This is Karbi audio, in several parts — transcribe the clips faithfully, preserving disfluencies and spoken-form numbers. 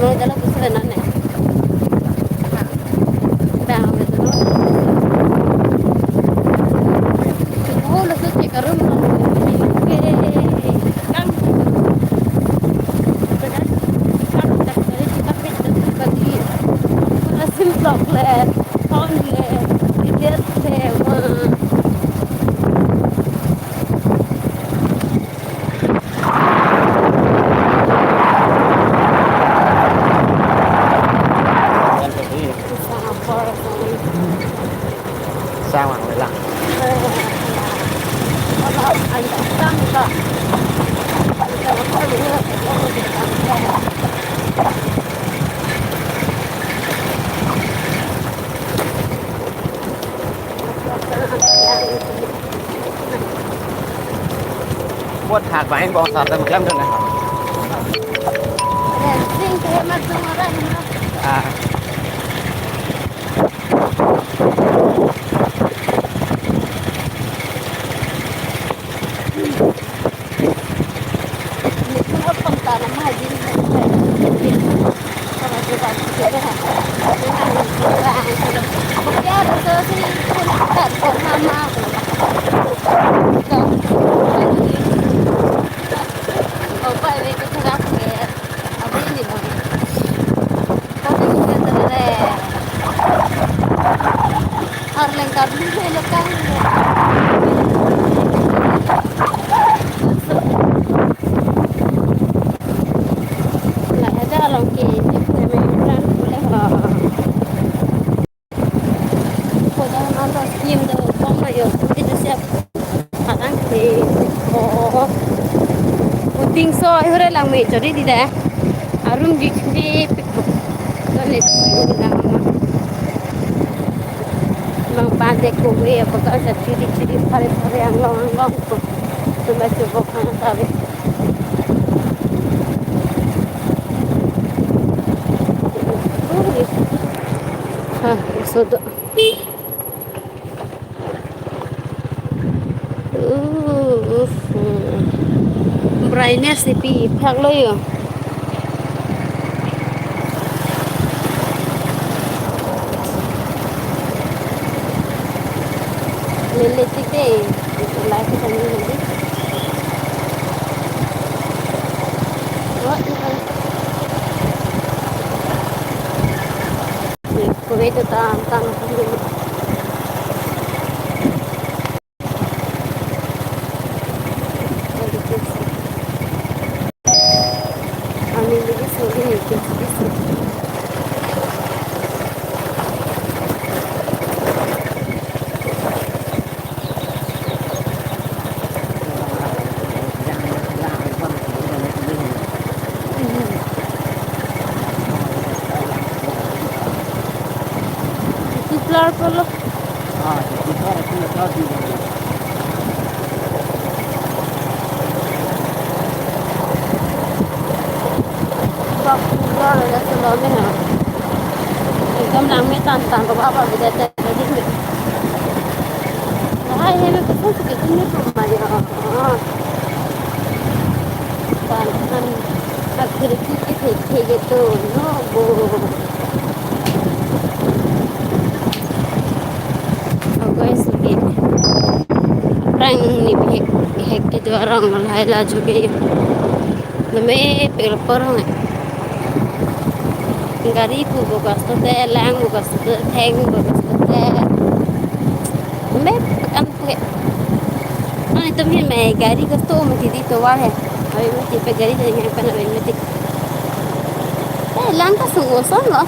Lo jalo pusu le nane. Bang le jalo. Oh, lo su cek arum lo. Kan. Kan tak dari kita pit tak tadi. Pura simplok le, phone le, details le, wah. Sangwang le lang. Buat hak main bong sar tem klem dun. Sing ke mat sung orang. Ah. Arleng kablu le lekang. La ada along ke, dia punya main plan boleh ha. Koda mata skim do kong ayo, kita siap. Kadang ke, oh, puting so, hure lang me, jadi tidak. Arum di sini, piknik. Kan itu, lang ma. Mang pandek ko we, apa kan sa chiri chiri, pare pare, anglong anglong ko. Cuma coba kan sabi. Ui. Ah, so do. Uh, uh, uh. Brightness ni pi phak lo yo. Mele tite, light kan ni. Oh, ini kan. Kuwait ta tang tang. Ani lagi sore ni ke sore. Tiplar polo. Ah, tiplar, tiplar, tiplar. Bak tiplar le solo me ha. Ekdom lang me tan tan ko ba ba bida ta. Hai, hai, me kusum suke tumi puma yo. Pan, pan, akhir ki ke the, the ke to, no, bo. Oh, guys, okay. Aphrang ni bihek, bihek kedo arong lahai la juge. Name pel porong. Gari pu bogas to te, lang bogas to te, theng bogas to te. Me kan ke. Ani to me me gari ko to mati di tovar hai. Abhi mati pe gari jai hai pan abhi mati. Eh, lang ka sungo son lo.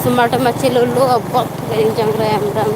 Sumar ta machi lo lo abot gari jang ram ram.